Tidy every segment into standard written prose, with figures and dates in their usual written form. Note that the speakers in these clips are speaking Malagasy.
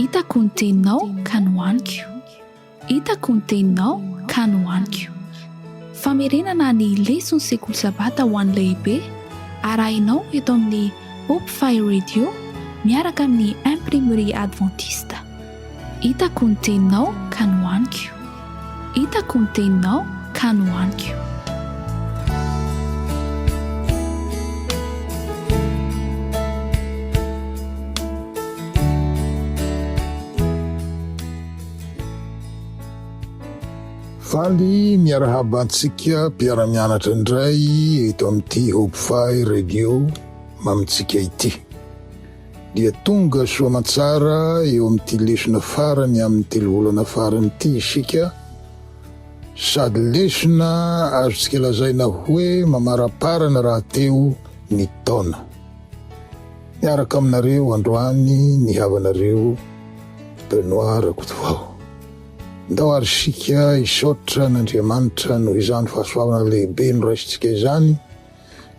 Hitako ny teninao ka nohaniko. Hitako ny teninao ka nohaniko. Famerenana ny leson'ny sekoly sabata ho an'ny lehibe arahinao eto amin'ny Hope Fire Radio miaraka amin'ny Imprimerie Adventiste. Hitako ny teninao ka nohaniko. Hitako ny teninao ka nohaniko. Faly miarahaba antsika mpiara-mianatra indray eto amin'ity Hope Fire Radio mamintsika ity. Dia tonga soa aman-tsara eo amin'ity lesona farany amin'ny telovolana farany ity isika, sady lesona azontsika lazaina hoe mamaraparana rahateo ny taona. Miaraka aminareo androany ny havanareo Benoît Rakotovao. Ndao ary isika hisaotra an'Andriamanitra noho izany fahasoavana lehibe noraisintsika izany,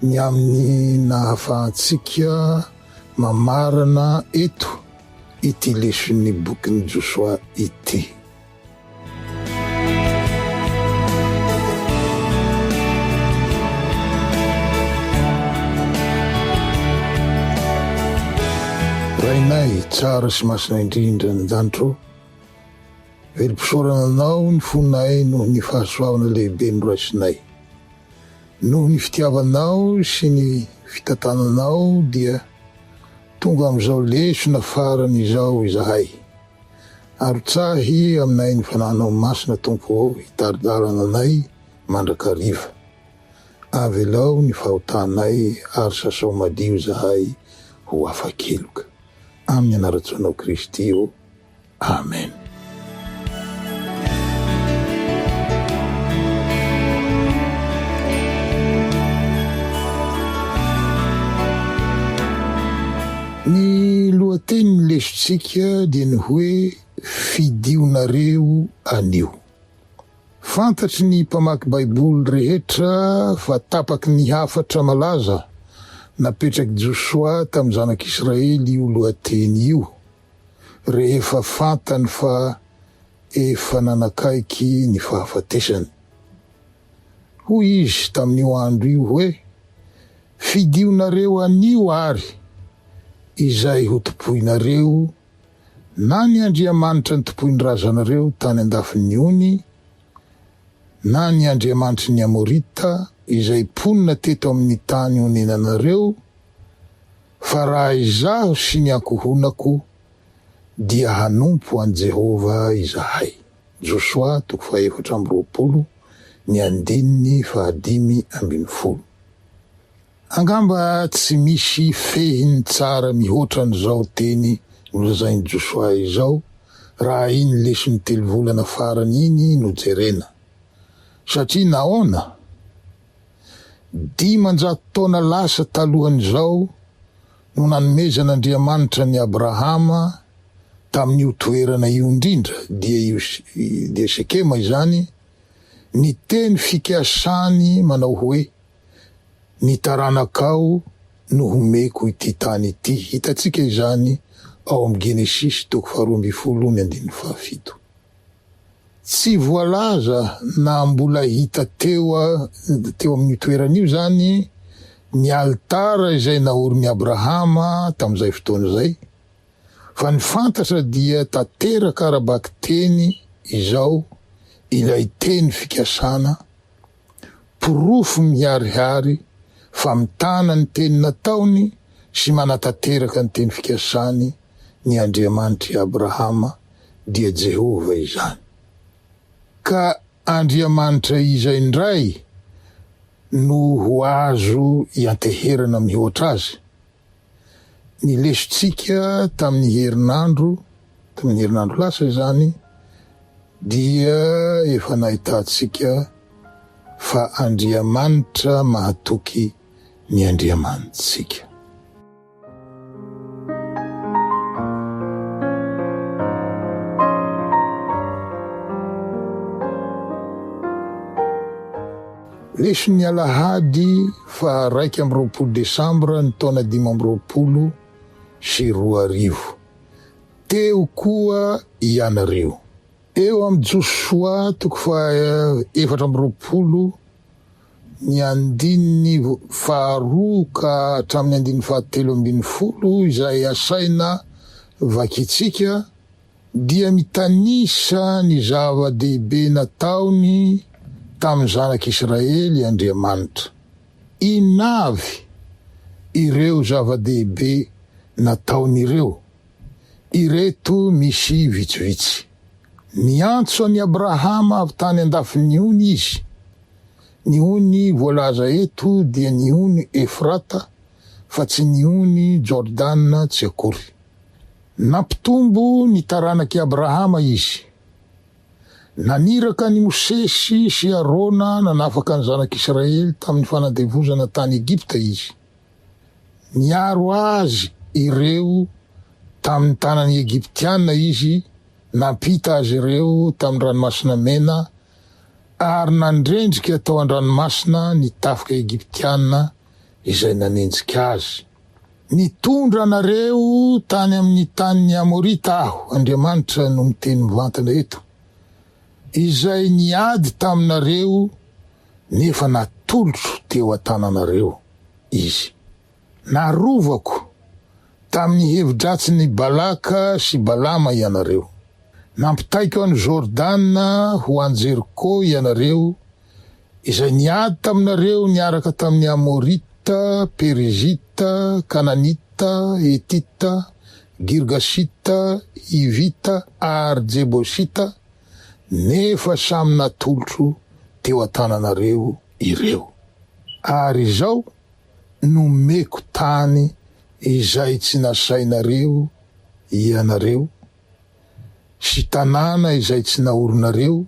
ny amin'ny nahafahantsika mamarana eto ity leson'ny bokin'i Josoa ity. Rainay tsara sy masina indrindra any an-danitra ô, velom-pisaorana Anao ny fonay noho ny fahasoavana lehibe noraisinay. Noho ny fitiavanao sy ny fitantananao dia tonga amin'izao lesona farany izao izahay. Arotsahy aminay ny Fanahinao Masina Tompo ô hitari-dalana anay mandrakariva. Avelao ny fahotanay ary sasao madio izahay ho afa-keloka. Amin'ny anaran-tsoanao Kristy ô. Amen. Ny lohatenin'ny lesontsika dia ny hoe Fidionareo anio. Fantatry ny mpamaky Baiboly rehetra fa tapaky ny hafatra malaza napetrak'i Josoa tamin'ny zanak'Israely io lohateny io. rehefa fantany fa efa nanakaiky ny fahafatesany. Hoy izy tamin'io andro io hoe, Fidionareo anio àry izay hotompoinareo, na ny andriamanitra nitompoin'ny razanareo tany andafin'ny ony, na ny andriamanitry ny Amorita izay mponina teto amin'ny tany onenanareo, Fa raha izaho sy ny ankohonako dia hanompo an'i Jehovah izahay. Josoa toko fahefatra amby 20, ny andininy fahadimy ambinifolo. Angamba tsy misy fehiny tsara mihoatra an'izao teny nolazain'i Josoa izao raha iny leson'ny telo volana farany iny no jerena. Satria nahoana? 500 taona lasa talohan'izao no nanomezan'Andriamanitra an'i Abrahama tamin'io toerana io indrindra, dia io dia Sekema izany, ny teny fikasany manao hoe, Ny taranakao no homeko ity tany ity. Hitantsika izany ao amin'ny Genesisy toko faharoa ambinifolo ny andininy fahafito. Tsy voalaza na mbola hita teo teo amin'io toerana io izany ny alitara izay naorin'i Abrahama tamin'izay fotoana izay, fa ny fantatra dia tanteraka ara-bakiteny izao ilay teny fikasana, porofo miharihary fa mitana ny teny nataony sy manatanteraka ny teny fikasany ny Andriamanitr'i Abrahama dia Jehovah izany. Ka Andriamanitra iza indray no ho azo ianteherana mihoatra azy? Ny lesontsika tamin'ny herinandro, tamin'ny herinandro lasa izany, dia efa nahitantsika fa Andriamanitra mahatoky ny Andriamanitsika. Leson'ny alahady faha 21 desambra ny taona 2025. Teo koa ianareo. Eo amin'i Josoa toko faha 24 ny andininy faharoa ka hatramin'ny andininy fahatelo 12 izay asaina vakintsika dia mitanisa ny zava-dehibe nataony tamin'ny zanak'Israely Andriamanitra. Inona avy ireo zava-dehibe nataony ireo? Ireto misy vitsivitsy. Niantso an'i Abrahama avy tany andafin'ny ony izy. Ny ony voalaza eto dia ny ony Efrata fa tsy ny ony Jordana tsy akory. Nampitombo ny taranak'i Abrahama izy. Naniraka an'i Mosesy sy Arona nanafaka ny zanak'Israely tamin'ny fanandevozana tany Egypta izy. Niaro azy ireo tamin'ny tanan'ny Egyptiana izy, nampita azy ireo tamin'ny Ranomasina Mena, ary nandrendrika tao an-dranomasina ny tafika egyptiana izay nanenjika azy. Nitondra anareo tany amin'ny tanin'ny Amorita aho, Andriamanitra no miteny mivantana eto, izay niady taminareo nefa natolotro teo an-tananareo izy. Narovako tamin'ny hevi-dratsin'i Balaka sy Balama ianareo. Nampitaiko an'i Jordana ho any Jeriko ianareo, izay niady taminareo niaraka tamin'ny Amorita, Perizita, Kananita, Hetita, Girgasita, Hivita ary Jebosita, nefa samy natolotro teo an-tananareo ireo. Ary izao, nomeko tany izay tsy nasainareo ianareo, sy tanàna izay tsy naorinareo,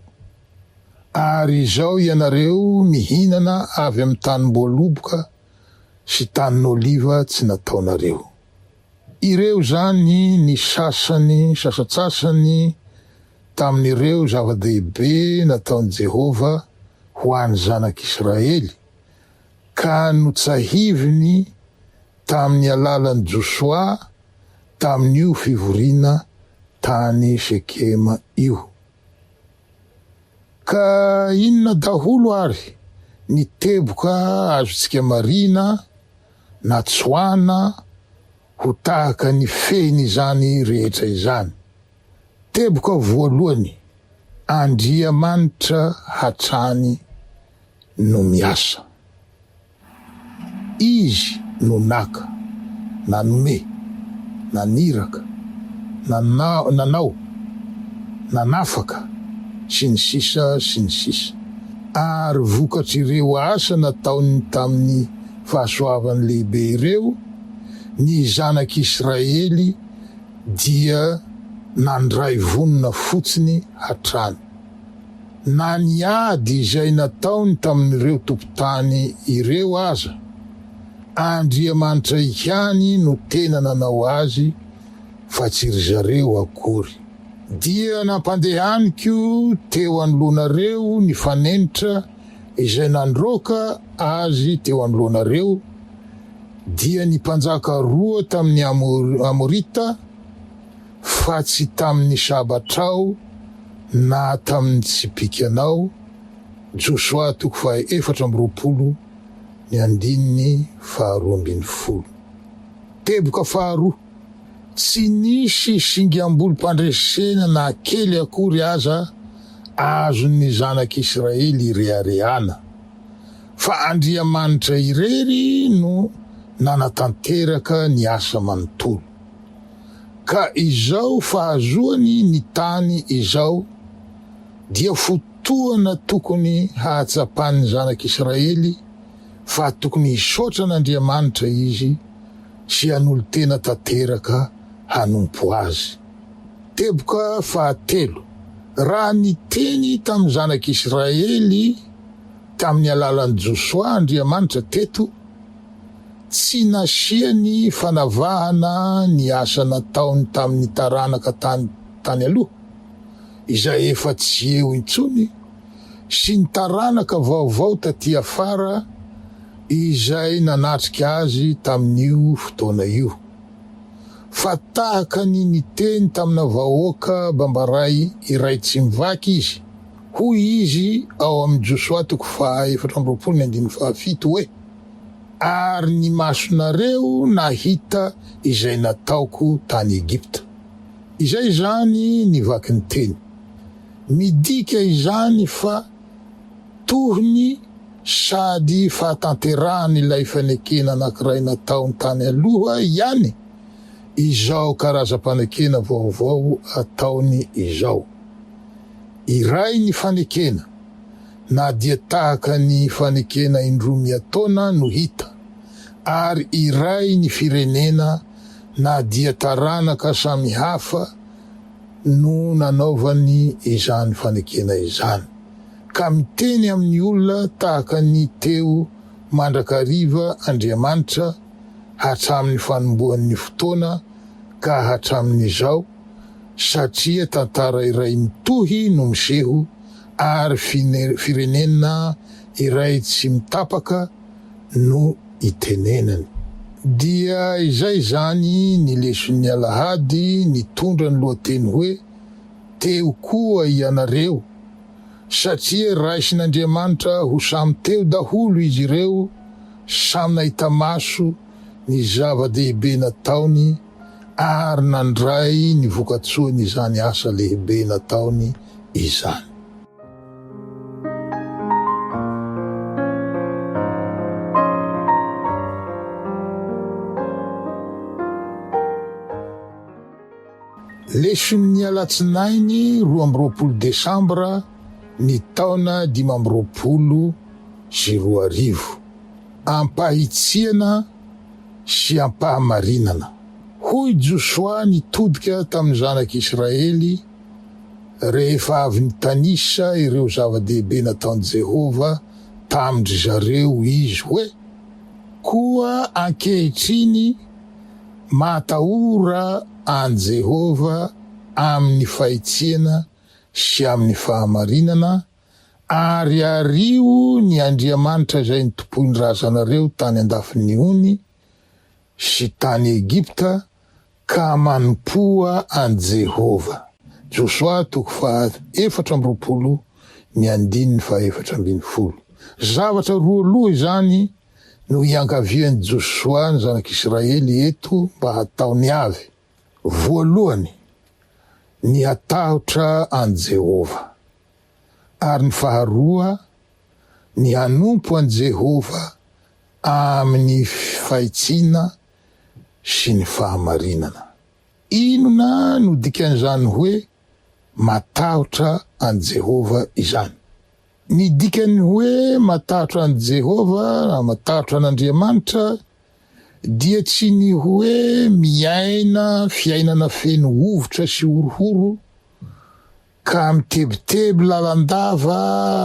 ary izao ianareo mihinana avy amin'ny tanim-boaloboka sy tanin'oliva tsy nataonareo. Ireo izany ny sasany sasantsasany tamin'ireo zava-dehibe nataon'i Jehovah ho an'ny zanak'Israely, ka notsahiviny tamin'ny alalan'i Josoa tamin'io fivoriana tany Sekema io. Ka inona daholo ary ny teboka azontsika marihina na tsoahana ho tahaka ny fehin'izany rehetra izany? Teboka voalohany, Andriamanitra hatrany no miasa. Izy no naka, nanome, naniraka, nanao, nanafaka, sy ny sisa sy ny sisa Ary vokatr'ireo asa nataony tamin'ny fahasoavany lehibe ireo, ny zanak'Israely dia nandray vonona fotsiny hatrany. Na ny ady izay nataony tamin'ireo tompon-tany ireo aza, Andriamanitra ihany no tena nanao azy fa tsy ry zareo akory. Dia nampandehaniko teo anoloanareo ny fanenitra izay nandroaka azy teo anoloanareo, dia ny mpanjaka roa tamin'ny Amorita, fa tsy tamin'ny sabatrao na tamin'ny tsipìkanao, Josoa toko faha-24 ny andininy faharoa 12. Teboka faharoa, tsy nisy singam-bolom-pandresena na kely akory aza azon'ny zanak'Israely ireharehana, fa Andriamanitra irery no nanatanteraka ny asa manontolo. Ka izao fahazoany ny tany izao dia fotoana tokony hahatsapan'ny zanak'Israely fa tokony hisaotra an'Andriamanitra izy sy hanolo-tena tanteraka hanompo Azy. Teboka fahatelo, raha niteny tamin'ny zanak'Israely tamin'ny alalan'i Josoa Andriamanitra teto, Tsy nasiany fanavahana ny asa nataony tamin'ny taranaka tany tany aloha, izay efa tsy eo intsony, sy ny taranaka vaovao taty afara izay nanatrika azy tamin'io fotoana io. Fa tahaka ny niteny tamina vahoaka bambaray iray tsy mivaky izy. Hoy izy ao amin'ny Josoa toko faha 24 ny andininy faha fito hoe, Ary ny masonareo nahita izay nataoko tany Egypta. Izay izany ny vakin-teny. Midika izany fa tohiny sady fahatanterahan'ilay fanekena anankiray nataony tany aloha ihany izao karazam-panekena vaovao ataony izao. Iray ny fanekena, na dia tahaka ny fanekena indroa miataona no hita, ary iray ny firenena na dia taranaka samihafa no nanaovany izany fanekena izany, ka miteny amin'ny olona tahaka ny teo mandrakariva Andriamanitra hatramin'ny fanombohan'ny fotoana ka hatramin'izao, satria tantara iray mitohy no miseho ary firenena iray tsy mitapaka no itenenany. Dia izay izany ny leson'ny alahady nitondra ny lohateny hoe Teo koa ianareo, satria raisin'Andriamanitra ho samy teo daholo izy ireo, samy nahita maso ny zava-dehibe nataony ary nandray ny vokatsoan'izany asa lehibe nataony izany. Leson'ny alatsinainy 22 desambra ny taona 2025. Am-pahitsiana sy am-pahamarinana. Hoy Josoa nitodika tamin'ny zanak'Israely rehefa avy nitanisa ireo zava-dehibe nataon'i Jehovah tamin-dry zareo izy hoe, Koa ankehitriny matahora an'i Jehovah amin'ny fahitsiana sy amin'ny fahamarinana, ary ario ny andriamanitra izay notompoin'ny razanareo tany andafin'ny ony sy tany Egypta, Ka manompoa an'i Jehovah. Josoa toko faha 24 ny andininy faha 14. Zavatra roa loha izany no iangavian'i Josoa ny zanak'Israely eto mba hataony avy. Voalohany, ny hatahotra an'i Jehovah. Ary ny faharoa, ny hanompo an'i Jehovah amin'ny fahitsiana sy ny fahamarinana. Inona no dikan'izany hoe matahotra an'i Jehovah izany? Ny dikan'ny hoe matahotra an'i Jehovah na matahotra an'Andriamanitra dia tsy ny hoe miaina fiainana feno hovitra sy horohoro ka mitebiteby lalandava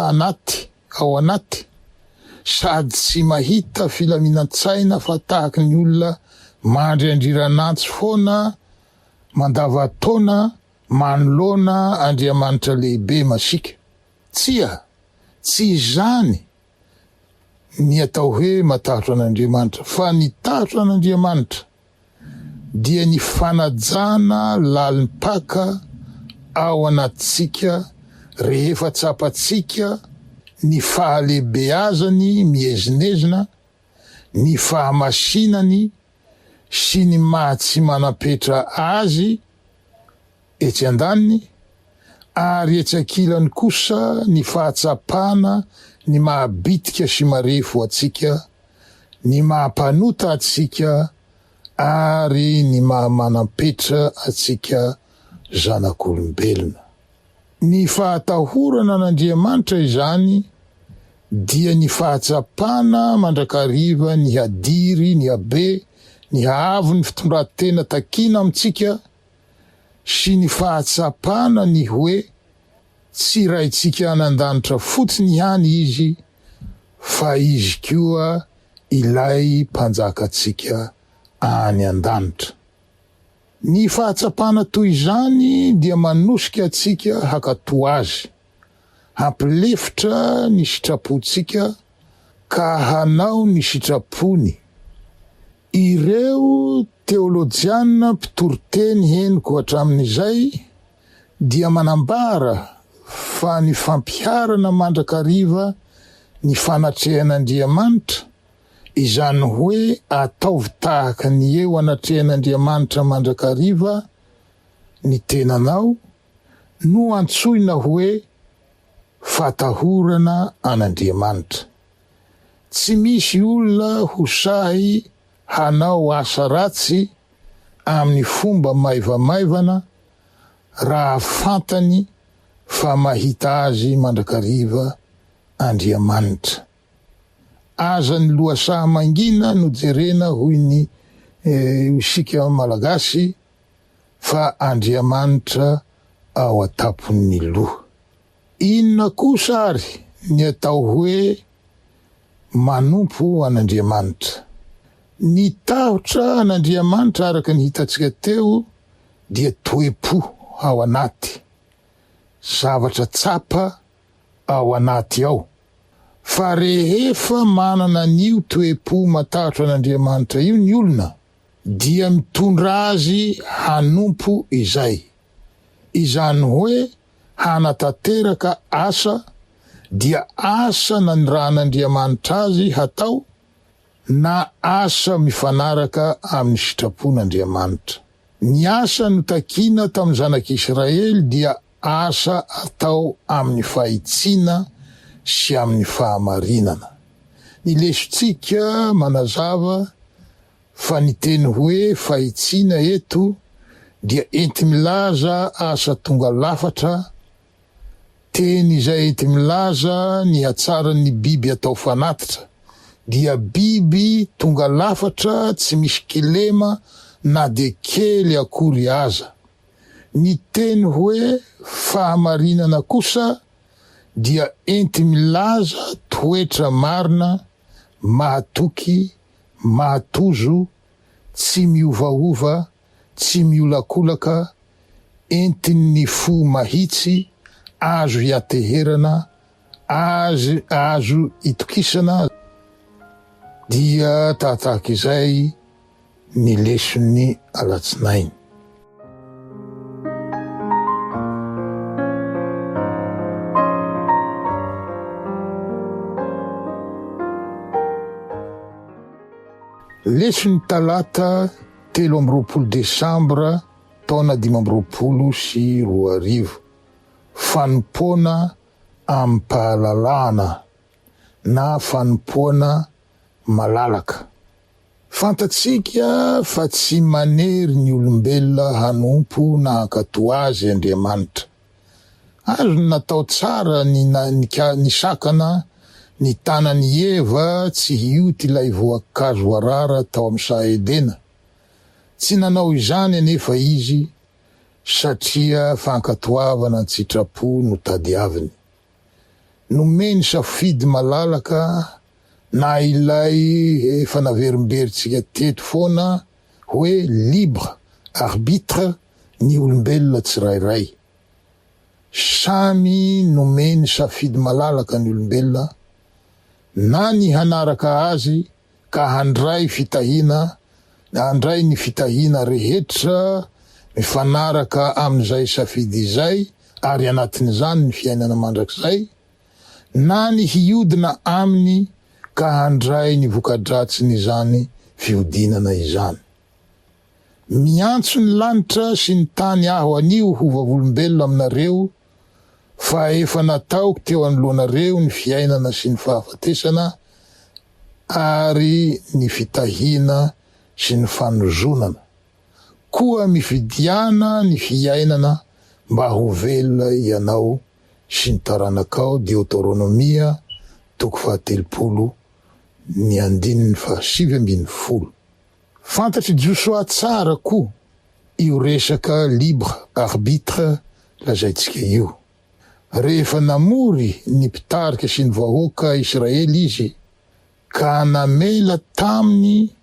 anaty ao anaty sady tsy mahita filaminan-tsaina fa tahaky ny olona mandry andriran'antsy foana mandavan-taona manoloana Andriamanitra lehibe masiaka. Tsia, tsy izany ny atao hoe matahotra an'Andriamanitra fa ny tahotra an'Andriamanitra dia ny fanajana lalim-paka ao anatintsika rehefa tsapantsika ny fahalehibeazany miezinezina, ny fahamasinany sy ny maha tsy manam-petra azy etsy andaniny, ary etsy ankilany kosa ny fahatsapana ny maha bitika sy marefo antsika, ny maha mpanota antsika ary ny maha manam-petra antsika zanak'olombelona. Ny fahatahorana an'Andriamanitra izany dia ny fahatsapana mandrakariva ny hadiry, ny habe, ny haavon'ny fitondran-tena takiana amintsika sy ny fahatsapana ny hoe tsy Raintsika any an-danitra fotsiny ihany Izy fa Izy koa ilay Mpanjakantsika any an-danitra. Ny fahatsapana toy izany dia manosika antsika hankatò Azy, hampilefitra ny sitrapontsika ka hanao ny sitrapony. Ireo teolojiana mpitory teny henoko hatramin'izay dia manambara fa ny fampiharana mandrakariva ny fanatrehan'Andriamanitra, izany hoe ataovy tahaka ny eo anatrehan'Andriamanitra mandrakariva ny tenanao, no antsoina hoe fatahorana an'Andriamanitra. Tsy misy olona ho sahy hanao asa ratsy amin'ny fomba maivamaivana raha fantany fa mahita azy mandrakariva Andriamanitra. Aza ny lohasaha mangina no jerena hoy ny isika Malagasy fa Andriamanitra ao an-tampon'ny loha. Inona kosa ary ny atao hoe manompo an'Andriamanitra? Ny tahotra an'Andriamanitra araka ny hitantsika teo dia toe-po ao anaty, zavatra tsapa ao anaty ao. Fa rehefa manana an'io toe-po matahotra an'Andriamanitra io ny olona dia mitondra azy hanompo izay. Izany hoe hanatanteraka asa dia asa nanirahan'Andriamanitra azy hatao na asa mifanaraka amin'ny sitrapon'Andriamanitra. Ny asa notakina tamin'ny zanak'Israely dia asa atao amin'ny fahitsiana sy amin'ny fahamarinana. Ny lesontsika manazava fa ny teny hoe fahitsiana eto dia enti-milaza asa tonga lafatra, teny izay enti-milaza ny hatsaran'ny biby atao fanatitra, dia biby tonga lafatra tsy misy kilema na dia kely akory aza. Ny teny hoe fahamarinana kosa dia enti-milaza toetra marina, mahatoky, mahatozo, tsy miovaova, tsy miolakolaka, entin'ny fo mahitsy, azo hiateherana, azy azo itokisana, dia tahatahaka izay ny leson'ny alatsinainy. Leson'ny talata 23 desambra taona 2025, Fanompoana amim-pahalalahana na fanompoana malalaka. Fantatsika fa tsy manery ny olombelona hanompo na hankatò azy Andriamanitra. Azony natao tsara ny nisakana ny tanan'i Eva tsy hioty ilay voankazo voarara tao amin'ny saha Edena. Tsy nanao izany anefa izy satria fankatoavana an-tsitrapo no tadiaviny. Nomeny safidy malalaka na ilay efa naverimberintsika teto foana hoe libre arbitre ny olombelona tsirairay. Samy nomeny safidy malalaka ny olombelona na ny hanaraka azy ka handray fitahiana handray ny fitahiana rehetra mifanaraka amin'izay safidy izay ary anatin'izany ny fiainana mandrakizay, na ny hiodina aminy ka handray ny voka-dratsin'izany fiodinana izany. Miantso ny lanitra sy ny tany aho anio ho vavolombelona aminareo fa efa nataoko teo anoloanareo ny fiainana sy ny fahafatesana ary ny fitahiana sy ny fanozonana. Koa mifidiana ny fiainana mba ho velona ianao sy ny taranakao Deoteronomia toko faha-30 ny andininy faha-19. Fantatr'i Josoa tsara koa io resaka libre arbitre lazaintsika io. Rehefa namory ny mpitarika sy ny vahoaka Israely izy ka namela taminy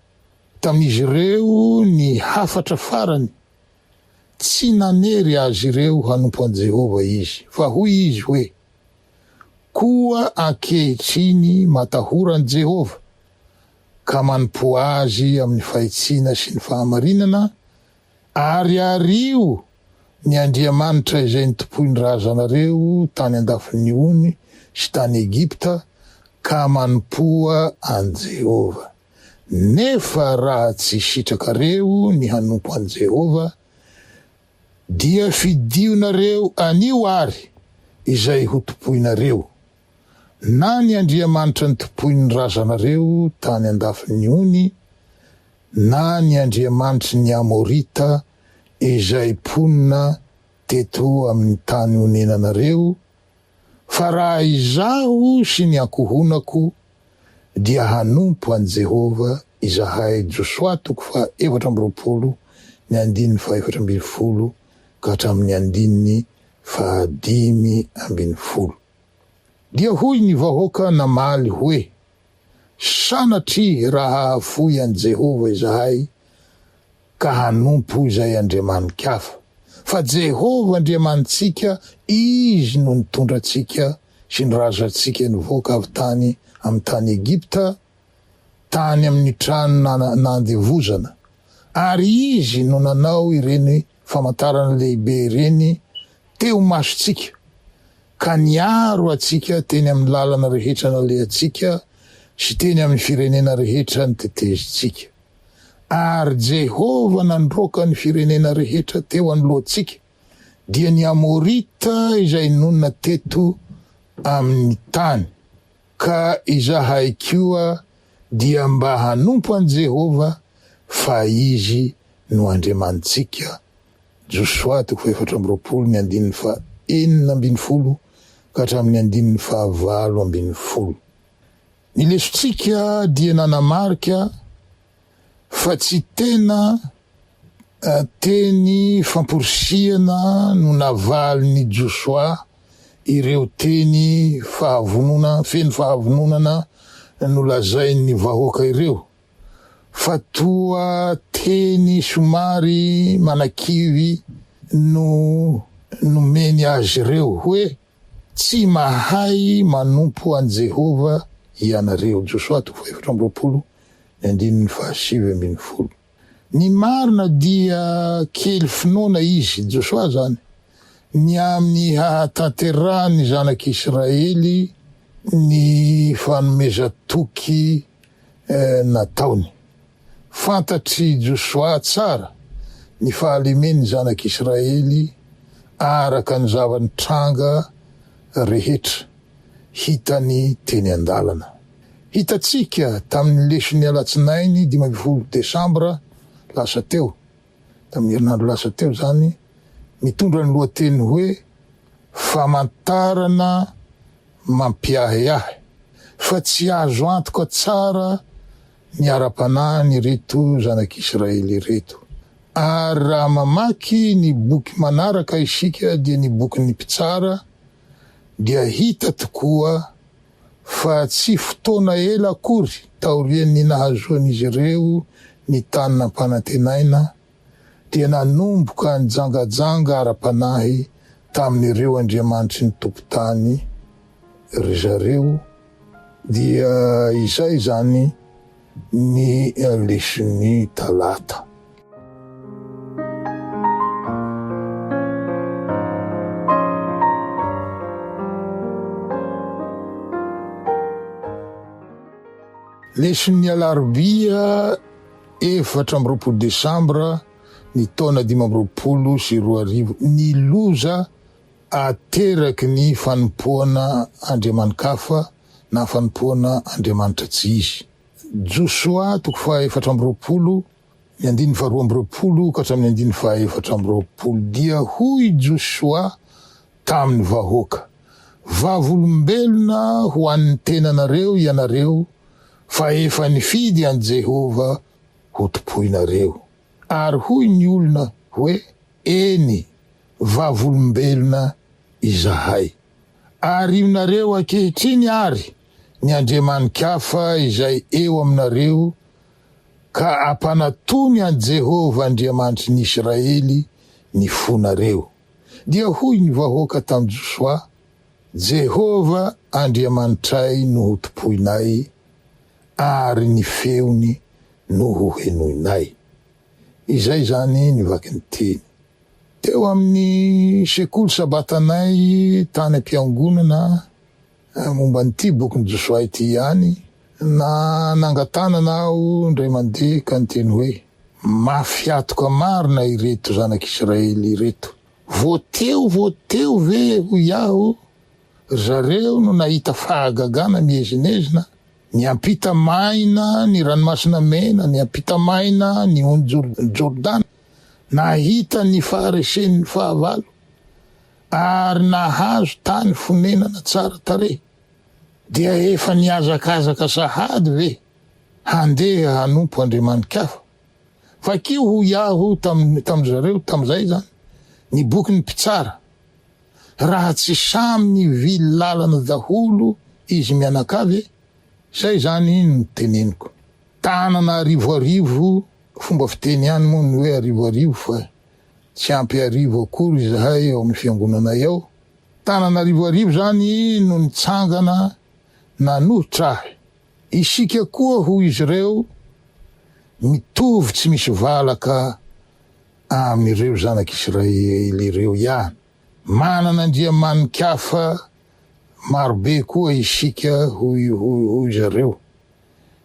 tamin'izy ireo ny hafatra farany, tsy nanery azy ireo hanompo an'i Jehovah izy, fa hoy izy hoe, Koa ankehitriny matahora an'i Jehovah. ka manompoa Azy amin'ny fahitsiana sy ny fahamarinana, ary ario ny andriamanitra izay notompoin'ny razanareo tany andafin'ny ony sy tany Egypta, ka manompoa an'i Jehovah. Nefa raha tsy sitrakareo ny hanompo an'i Jehovah, dia fidionareo anio àry izay hotompoinareo, na ny andriamanitra notompoin'ny razanareo tany andafin'ny ony, na ny andriamanitry ny Amorita izay mponina teto amin'ny tany onenanareo, fa raha izaho sy ny ankohonako dia hanompo an'i Jehovah izahay Josoa toko faha 24 ny andininy faha 14 ka hatramin'ny andininy faha 15. Dia hoy ny vahoaka namaly hoe, Sanatria raha hahafoy an'i Jehovah izahay ka hanompo izay andriamani-kafa, fa Jehovah Andriamanitsika, Izy no nitondra antsika sy ny razantsika nivoaka avy tany amin'ny tany Egypta, tany amin'ny trano nandevozana, ary Izy no nanao ireny famantarana lehibe ireny teo masontsika, ka niaro antsika teny amin'ny lalana rehetra nalehantsika sy teny amin'ny firenena rehetra notetezintsika. Ary Jehovah nandroaka ny firenena rehetra teo anoloantsika, dia ny Amorita izay nonina teto amin'ny tany, ka izahay koa dia mba hanompo an'i Jehovah, fa Izy no Andriamanitsika. Josoa toko faha-24 ny andininy faha-16 ka hatramin'ny andininy faha-18. Ny lesontsika dia nanamarika fa tsy tena teny famporisihana no navalin'i Josoa ireo teny fahavonona feno fahavononana nolazain'ny vahoaka ireo, fa toa teny somary manakivy no nomeny azy ireo hoe, Tsy mahay manompo an'i Jehovah ianareo. Josoa toko faha-24, ny andininy faha-19. Ny marina dia kely finoana izy, Josoa izany, ny amin'ny hahatanterahan'ny zanak'Israely ny fanomezan-toky nataony. Fantatr'i Josoa tsara ny fahalemen'ny zanak'Israely araka ny zava-nitranga rehetra hitany teny an-dalana. Hitantsika tamin'ny leson'ny alatsinainy 15 desambra lasa teo, tamin'ny herinandro lasa teo izany, mitondra ny lohateny hoe Famantarana mampiahiahy fa tsy azo antoka tsara ny ara-panahin'ireto zanak'Israely ireto. Ary raha mamaky ny boky manaraka isika dia ny bokin'ny Mpitsara dia hita tokoa fa tsy fotoana ela akory taorian'ny nahazoan'izy ireo ny tany nampanantenaina dia nanomboka nijangajanga ara-panahy tamin'ireo andriamanitry ny tompon-tany ry zareo, dia izay izany ny leson'ny talata. Leson'ny alarobia 24 desambra ny taona 2025, ny loza ateraky ny fanompoana andriamani-kafa na fanompoana andriamanitra tsy izy. Josoa toko faha-24, ny andininy faha-22 ka hatramin'ny andininy faha-24 Dia hoy Josoa tamin'ny vahoaka, Vavolombelona ho an'ny tenanareo ianareo fa efa nifidy an'i Jehovah hotompoinareo. Ary hoy ny olona hoe, Eny, vavolombelona izahay. Arionareo ankehitriny àry ny andriamani-kafa izay eo aminareo, ka ampanatony an'i Jehovah Andriamanitry ny Israely ny fonareo. Dia hoy ny vahoaka tamin'i Josoa, Jehovah Andriamanitray no hotompoinay. Ary ny feony no ho henoinay. Izay izany ny vakin-teny. Teo amin'ny sekoly sabatanay tany am-piangonana momba an'ity bokin'i Josoa ity ihany, na nangan-tanana aho indray mandeha ka niteny hoe, Mafy hatoka marina ireto zanak'Israely ireto. Vao teo vao teo ve hoy aho ry zareo no nahita fahagagana miezinezina, niampita maina ny ranomasina mena, niampita maina ny ony Jordana, nahita ny faharesen'ny fahavalo, ary nahazo tany fonenana tsara tarehy. Dia efa nihazakazaka sahady ve handeha hanompo andriamani-kafa? Vakio hoy aho tamin-dry zareo tamin'izay izany ny bokin'ny Mpitsara. Raha tsy samy nivily lalana daholo izy mianakavy e! Zay izany no teneniko. Tanana arivoarivo, fomba fiteny ihany moa ny hoe arivoarivo fa tsy ampy arivo akory izahay ao amin'ny fiangonanay ao. Tanana arivoarivo izany no nitsangana nanohitra ahy. Isika koa hoy izy ireo, mitovy tsy misy valaka amin'ireo zanak'Israely ireo ihany. Manana andriamani-kafa marobe koa isika, hoy hoy zareo.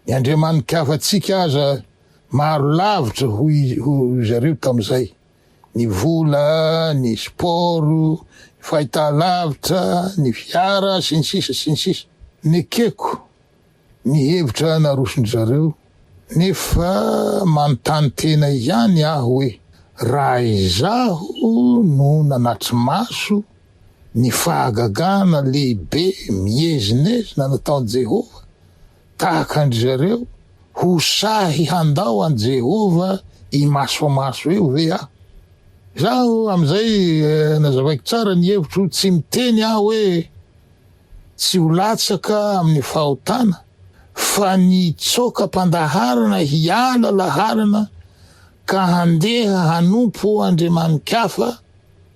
Ny andriamani-kafantsika aza maro lavitra, hoy hoy zareo tamin'izay. Ny vola, ny sport, ny fahitalavitra, ny fiara, sy ny sisa sy ny sisa. Nekeko ny hevitra naroson-dry zareo, nefa manontany tena ihany aho hoe raha izaho no nanatri-maso ny fahagagana lehibe miezinezina nataon'i Jehovah tahaka an-dry zareo, ho sahy handao an'i Jehovah imasoamaso eo ve aho? Izaho amin'izay nazavaiko tsara ny hevitro, tsy miteny aho hoe tsy ho latsaka amin'ny fahotana, fa ny hitsoaka am-pandaharana hiala laharana ka handeha hanompo andriamani-kafa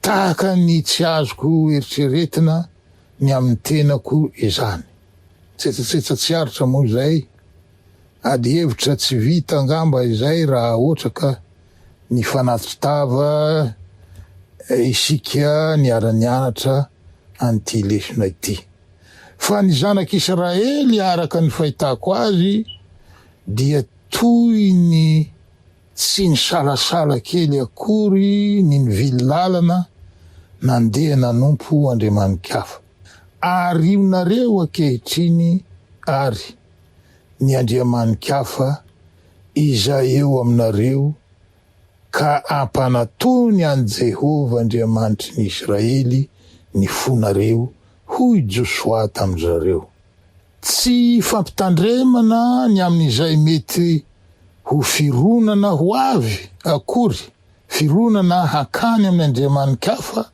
tahaka ny tsy azoko eritreretina ny amin'ny tenako izany. Tsetsatsetsa tsy aritra moa izay, ady hevitra tsy vita angamba izay raha ohatra ka nifanatri-tava isika niara-nianatra an'ity lesona ity. Fa ny zanak'Israely araka ny fahitako azy dia toy ny tsy nisalasala kely akory ny nivily lalana nandeha nanompo andriamani-kafa. Arionareo ankehitriny àry ny andriamani-kafa izay eo aminareo ka ampanatony an'i Jehovah Andriamanitry ny Israely ny fonareo, hoy Josoa tamin-dry zareo. Tsy fampitandremana ny amin'izay mety ho fironana ho avy akory, fironana hankany amin'ny andriamani-kafa,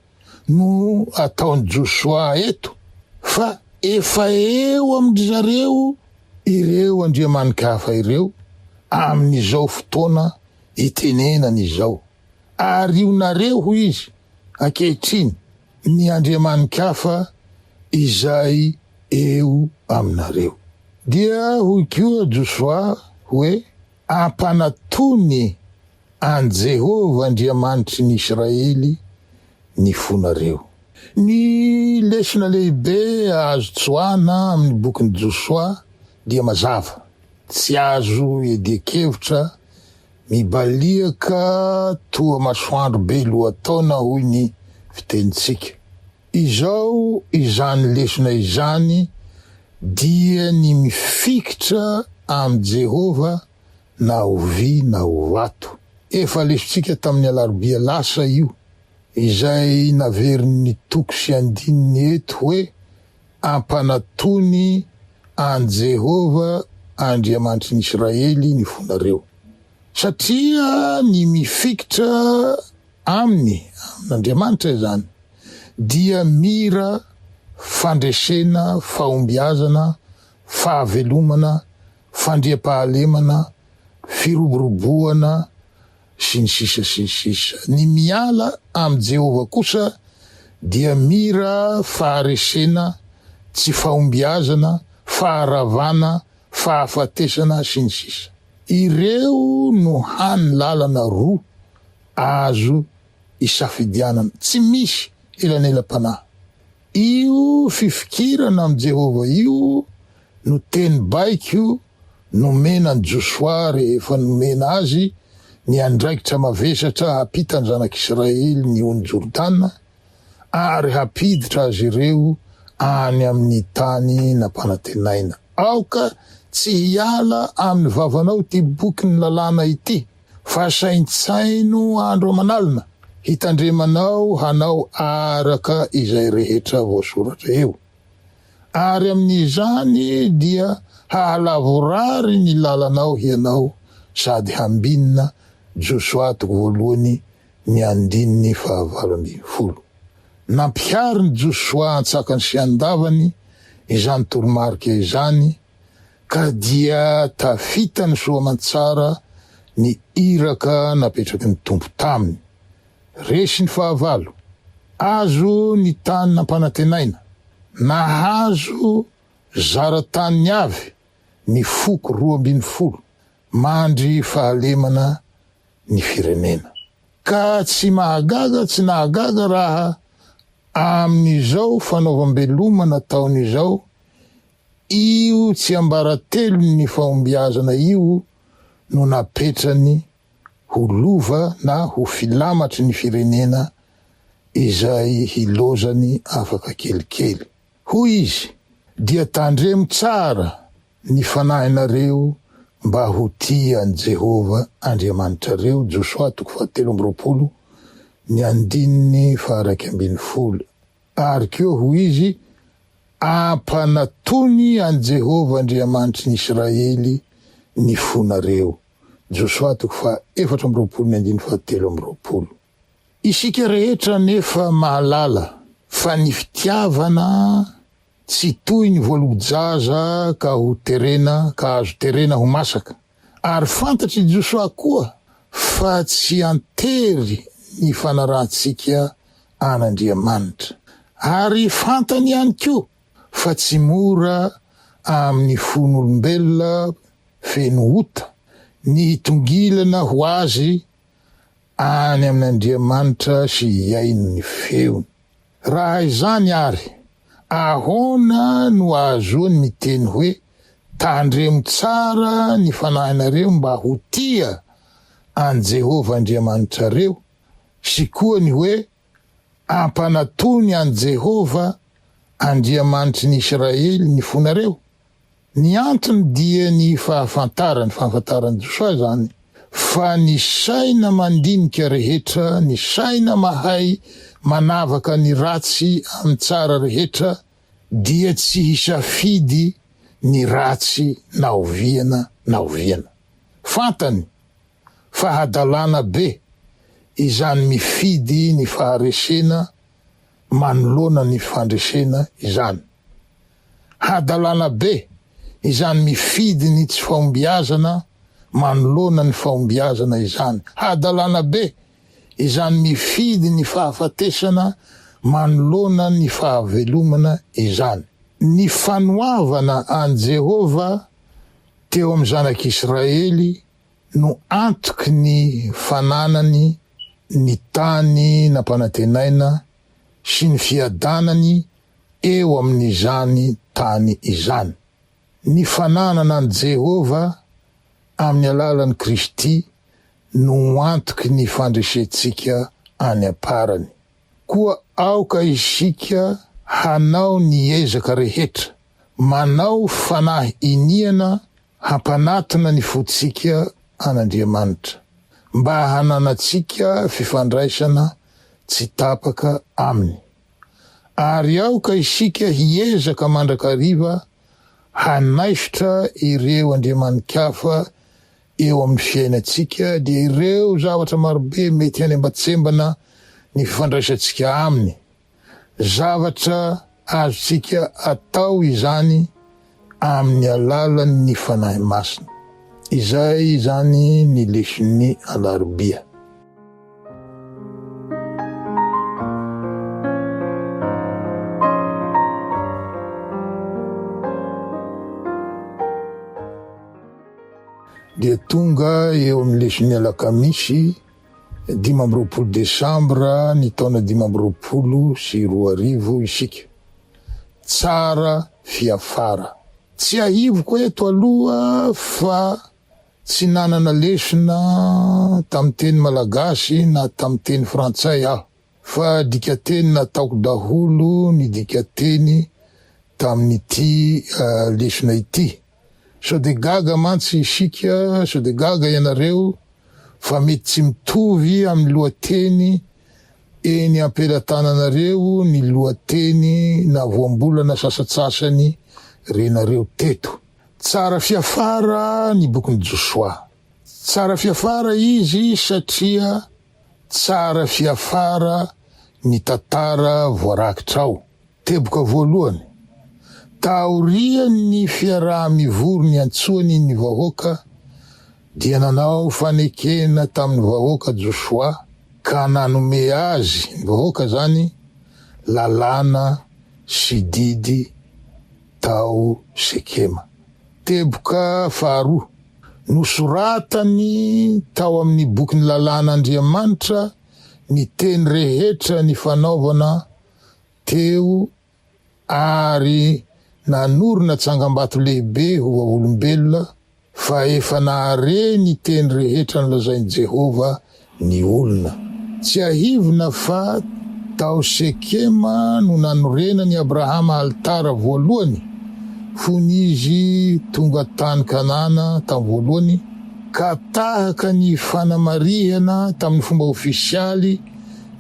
no ataon'i Josoa eto, fa efa eo amin-dry zareo ireo andriamani-kafa ireo amin'izao fotoana itenenany izao. Arionareo, hoy izy, ankehitriny ny andriamani-kafa izay eo aminareo. Dia hoy koa Josoa hoe, Ampanatony an'i Jehovah Andriamanitry ny Israely ny fonareo. Ny lesona lehibe azo tsoahana amin'ny bokin'i Josoa dia mazava, tsy azo iadian-kevitra, mibaliaka toa masoandro be lohataona hoy ny fitenintsika. Izao izany lesona izany dia ny mifikitra amin'i Jehovah na ho vy na ho vato. Efa lesontsika tamin'ny alarobia lasa io, izay naverin'ny toko sy andininy eto hoe ampanatony an'i Jehovah Andriamanitry ny Israely ny fonareo. Satria ny mifikitra aminy, amin'Andriamanitra izany, dia mira fandresena, fahombiazana, fahavelomana, fandriampahalemana, firoboroboana, sy ny sisa sy ny sisa Ny miala amin'i Jehovah kosa dia mira faharesena, tsy fahombiazana, faharavana, fahafatesana, sy ny sisa Ireo no hany lalana roa azo isafidianana, tsy misy elanelam-panahy. Io fifikirana amin'i Jehovah io no teny baiko nomena an'i Josoa rehefa nomena azy ny andraikitra mavesatra hampita ny zanak'Israely ny ony Jordana ary hampiditra azy ireo any amin'ny tany nampanantenaina. Aoka tsy hiala amin'ny vavanao ity bokin'ny lalàna ity, fa saintsaino andro aman'alina, hitandremanao hanao araka izay rehetra voasoratra eo. Ary amin'izany dia hahalavorary ny lalanao hianao sady hambinina, Josoa toko voalohany ny andininy fahavalo ambinifolo. Nampiharin'i Josoa antsakany sy andavany izany toromarika izany ka dia tafitany soa aman-tsara ny iraka napetraky ny Tompo taminy. Resy ny fahavalo. Azo ny tany nampanantenaina. Nahazo zara-taniny avy ny foko 12. Mandry fahalemana ny firenena. Ka tsy mahagaga tsy nahagaga raha amin'izao fanaovam-beloma nataony izao io tsiambaratelon'ny fahombiazana io no napetrany ho lova na ho filamatry ny firenena izay hilozany afaka kelikely. Hoy izy, Dia tandremo tsara ny fanahinareo mba ho tia an'i Jehovah Andriamanitrareo, Josoa toko fahatelo amby roapolo, ny andininy faha-11. Ary koa hoy izy, Ampanatony an'i Jehovah Andriamanitry ny Isiraely ny fonareo. Josoa toko faha-24 ny andininy fahatelo amby roapolo. Isika rehetra anefa mahalala fa ny fitiavana tsy toy ny voalobo-jaza ka ho terena ka azo terena ho masaka. Ary fantatr'i Josoa koa fa tsy an-tery ny fanarahantsika an'Andriamanitra. Ary fantany ihany koa fa tsy mora amin'ny fon'olombelona feno ota ny hitongilana ho azy any amin'Andriamanitra sy hihaino ny feony. Raha izany àry, ahoana no ahazoany miteny hoe, Tandremo tsara ny fanahinareo mba ho tia an'i Jehovah Andriamanitrareo, sy koa ny hoe, Ampanatony an'i Jehovah Andriamanitry ny Isiraely ny fonareo? Ny antony dia ny fahafantarany, fahafantaran'i Josoa izany, fa ny saina mandinika rehetra, ny saina mahay manavaka ny ratsy amin'ny tsara rehetra dia tsy hisafidy ny ratsy na oviana na oviana. Fantany fa hadalana be izany mifidy ny faharesena manoloana ny fandresena izany. Hadalana be izany mifidy ny tsy fahombiazana manoloana ny fahombiazana izany. Hadalana be izany mifidy ny fahafatesana manoloana ny fahavelomana izany. Ny fanoavana an'i Jehovah teo amin'ny zanak'Israely no antoky ny fananany ny tany nampanantenaina sy ny fiadanany eo amin'izany tany izany. Ny fananana an'i Jehovah amin'ny alalan'i Kristy no antoky ny fandresentsika any am-parany. Koa aoka isika hanao ny ezaka rehetra, manao fanahy iniana hampanatona ny fontsika an'Andriamanitra, mba hananantsika fifandraisana tsy tapaka aminy. Ary aoka isika hiezaka mandrakariva hanaisotra ireo andriamani-kafa eo amin'ny fiainantsika, dia ireo zavatra marobe mety hanembatsembana ny fifandraisantsika aminy. Zavatra azontsika atao izany amin'ny alalan'ny Fanahy Masina. Izay izany ny leson'ny alarobia. Tonga eo amin'ny leson'ny alakamisy 25 desambra ny taona 2025 isika. Tsara fiafara. Tsiahiviko eto aloha fa tsy nanana lesona tamin'ny teny malagasy na tamin'ny teny frantsay aho. Fa dikateny nataoko daholo ny dikateny tamin'ity lesona ity. Sao dia gaga mantsy isika, sao dia gaga ianareo fa mety tsy mitovy amin'ny lohateny eny am-pelatananareo ny lohateny na voambolana sasantsasany renareo teto. Tsara fiafara ny bokin'i Josoa. Tsara fiafara izy satria Tsara fiafara ny tantara voarakitra ao. Teboka voalohany, Taorian'ny fiaraha-mivory niantsoany ny vahoaka, dia nanao fanekena tamin'ny vahoaka Josoa ka nanome azy, ny vahoaka izany, lalàna sy didy tao Sekema. Teboka faharoa, Nosoratany tao amin'ny bokin'ny Lalàn'Andriamanitra ny teny rehetra nifanaovana teo ary nanorina tsangambato lehibe ho vavolombelona fa efa nahare ny teny rehetra nolazain'i Jehovah ny olona. Tsiahivina fa tao Sekema no nanorenan'i Abrahama alitara voalohany fony izy tonga tany Kanana tamin'ny voalohany, ka tahaka ny fanamarihana tamin'ny fomba ofisialy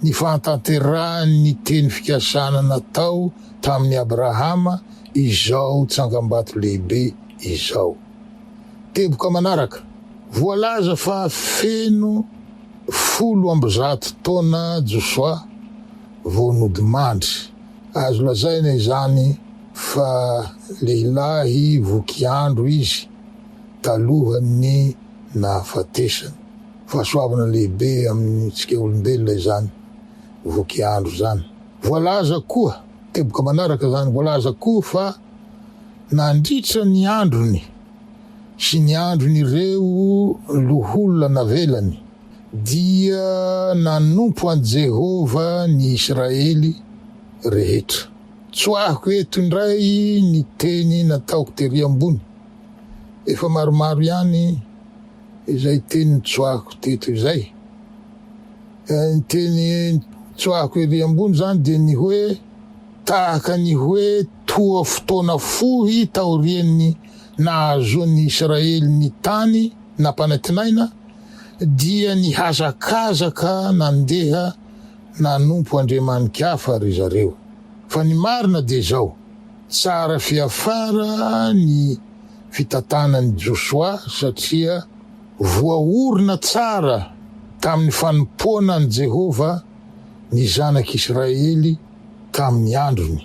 ny fahatanterahan'ny teny fikasana natao tamin'i Abrahama izao tsangambato lehibe izao. Teboka manaraka, voalaza fa feno 110 taona Josoa vao nodimandry. Azo lazaina izany fa lehilahy voky andro izy talohan'ny nahafatesany. Fahasoavana lehibe amintsika olombelona izany voky andro izany. Voalaza koa, teboka manaraka izany, voalaza koa fa Nandritra ny androny sy ny andron'ireo loholona navelany, dia nanompo an'i Jehovah ny Israely rehetra. Tsoahiko eto indray ny teny nataoko tery ambony. Efa maromaro ihany izay teny notsoahiko teto izay. Ny teny notsoahiko ery ambony izany dia ny hoe. Tahaka ny hoe toa fotoana fohy taorian'ny nahazoan'ny Israely ny Tany Nampanantenaina, dia nihazakazaka nandeha nanompo andriamani-kafa ry zareo. Fa ny marina dia izao, tsara fiafara ny fitantanan'i Josoa satria voaorina tsara tamin'ny fanompoana an'i Jehovah ny zanak'Israely tamin'ny androny.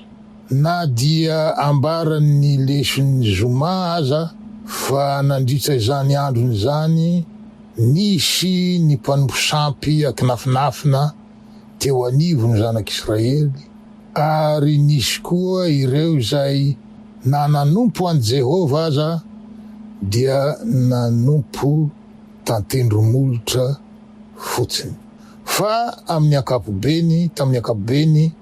Na dia ambaran'ny leson'ny zoma aza fa nandritra izany androny izany nisy ny mpanompo sampy ankinafinafina teo anivon'ny zanak'Israely ary nisy koa ireo izay na nanompo an'i Jehovah aza dia nanompo tantendromolotra fotsiny. Fa amin'ny ankapobeny, tamin'ny ankapobeny,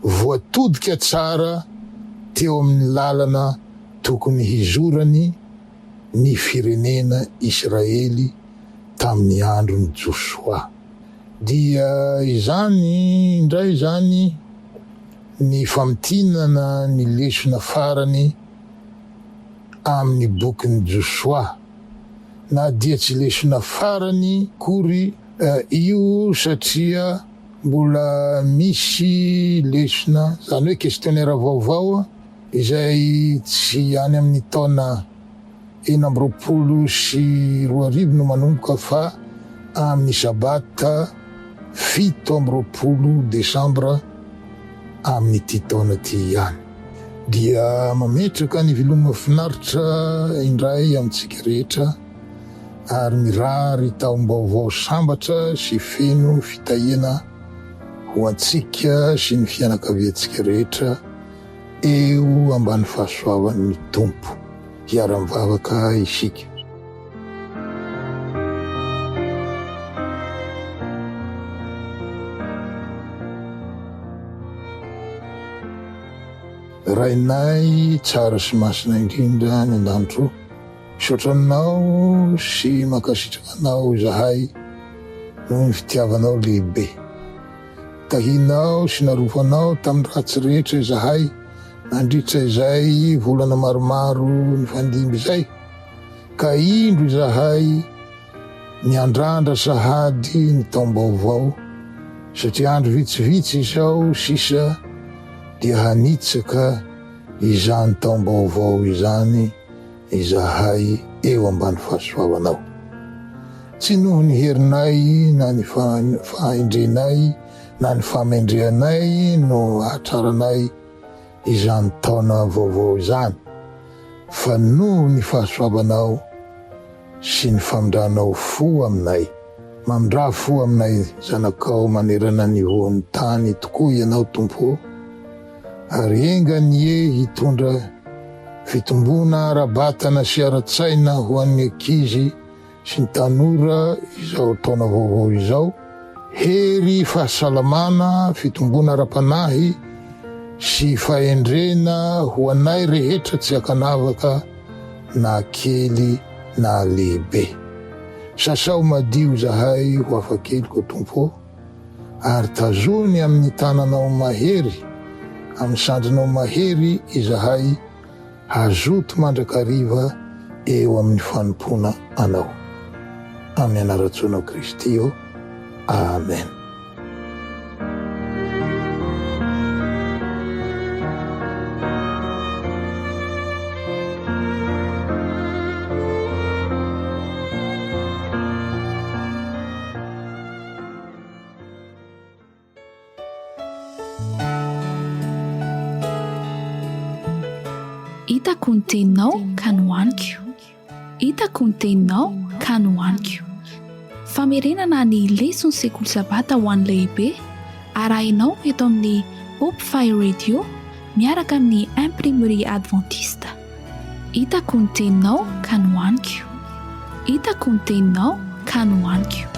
voatodika tsara teo amin'ny lalana tokony hizorany ny firenena Isiraely tamin'ny andron'i Josoa. Dia izany indray izany ny famintinana ny lesona farany amin'ny bokin'i Josoa. Na dia tsy lesona farany akory io satria mbola misy lesona, izany hoe questionnaire vaovao izay tsy any amin'ny taona 2026 no manomboka fa amin'ny sabata 27 desambra amin'ity taona ity ihany. Dia mametraka ny veloma finaritra indray amintsika rehetra ary mirary taom-baovao sambatra sy feno fitahiana ho antsika sy ny fianakaviantsika rehetra eo ambany fahasoavan'ny Tompo. Hiara-mivavaka isika. Rainay tsara sy masina indrindra any an-danitra o, misaotra Anao sy mankasitraka Anao izahay noho ny fitiavanao lehibe. Tahinao sy narofanao tamin'ny ratsy rehetra izahay nandritra izay volana maromaro nifandimby izay, ka indro izahay miandrandra sahady ny taom-baovao satria andro vitsivitsy izao sisa dia hanitsaka izany taom-baovao izany izahay eo ambany fahasoavanao. Tsy noho ny herinay na ny fahendrenay na ny fahamendrehanay no ahatraranay izany taona vaovao izany, fa noho ny fahasoavanao sy ny famindranao fo aminay. Mamindrà fo aminay zanakao manerana ny hohon'ny tany tokoa Ianao Tompo ô, ary enga anie hitondra fitomboana ara-batana sy ara-tsaina ho an'ny ankizy sy ny tanora izao taona vaovao izao, hery, fahasalamana, fitomboana ara-panahy sy fahendrena ho anay rehetra tsy ankanavaka na kely na lehibe. Sasao madio izahay ho afa-keloka Tompo ô, ary tazony amin'ny tananao mahery, amin'ny sandrinao mahery izahay hazoto mandrakariva eo amin'ny fanompoana Anao. Amin'ny anaran-tsoanao Kristy ô. Amen. Hitako ny teninao ka nohaniko. Hitako ny teninao ka nohaniko. Famerenana ny leson'ny sekoly sabata ho an'ny lehibe arahinao eto amin'ny Hope Fire Radio miaraka amin'ny Imprimerie Adventiste. Hitako ny teninao ka nohaniko. Hitako ny teninao ka nohaniko.